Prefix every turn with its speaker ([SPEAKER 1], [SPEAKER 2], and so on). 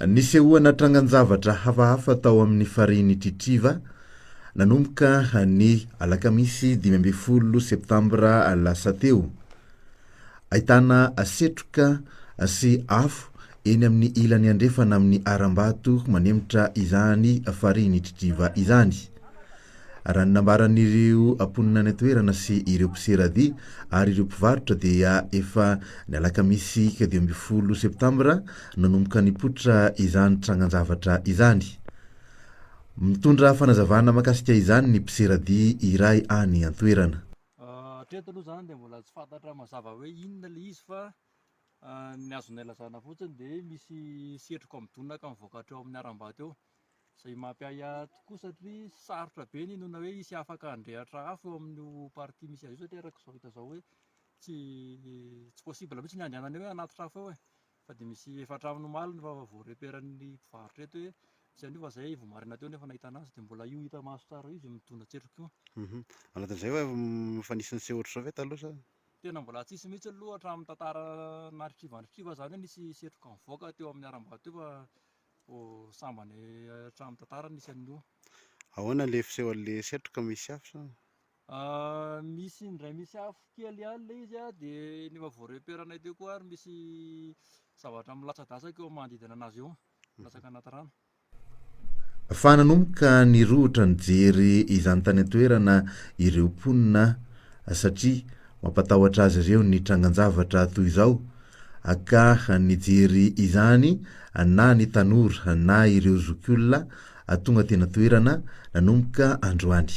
[SPEAKER 1] Nisehoana trangan-javatra hafahafa tao amin'ny farihin'i Tritriva nanomboka ny alakamisy 15 septambra lasa teo. Ahitana setroka sy afo eny amin'ny ilany andrefana amin'ny harambato manemitra izany farihin'i Tritriva izany. Raha ny nambaran'ireo mponina any an-toerana sy ireo mpiseradia ary ireo mpivarotra dia efa ny alakamisy 15 septambra nanomboka nipoitra izany trangan-javatra izany. Mitondra fanazavana mahakasika izany ny mpiseradia iray any an-toerana.
[SPEAKER 2] Hatreto aloha izany dia mbola tsy fantatra mazava hoe inona ilay izy fa ny azonay lazana fotsiny dia misy setroka midonaka mivoaka hatreo amin'ny harambato eo. Izay mampiahiahy tokoa satria sarotra be ny inoana hoe hisy afaka handrehitra afo eo amin'io partie misy azy io satria araka izao hita izao hoe tsy tsy possible mihitsy ny handehanana eo hoe hanatitra afo eo e. Fa dia misy efa hatramin'ny omaly no efa voareperan'ny mpivarotra eto hoe misy an'io fa izay vao maraina teo no efa nahitana azy dia mbola io hita maso tsara io izay midona-tsetroka io.
[SPEAKER 3] Anatin'izay va efa nisy niseho ohatr'izao ve taloha sa?
[SPEAKER 2] Tena mbola tsisy mihitsy aloha hatramin'ny tantara naritriva-naritriva izany hoe nisy setroka nivoaka teo amin'ny harambato teo fa Vao sambany hatramin'ny tantara nisy an'io.
[SPEAKER 3] Ahoana le fisehoan'le setroka misy afo sa?
[SPEAKER 2] Misy indray misy afo kely ihany ilay izy an, dia ny efa voareperanay teo koa ary misy zavatra milatsadatsaka eo manodidina anazy eo, milatsaka anaty rano.
[SPEAKER 1] Fa nanomboka nirohotra nijery izany tany an-toerana ireo mponina satria mampatahotra azy ireo ny trangan-javatra toy izao ka nijery izany na ny tanora na ireo zokiolona tonga teny an-toerana nanomboka androany.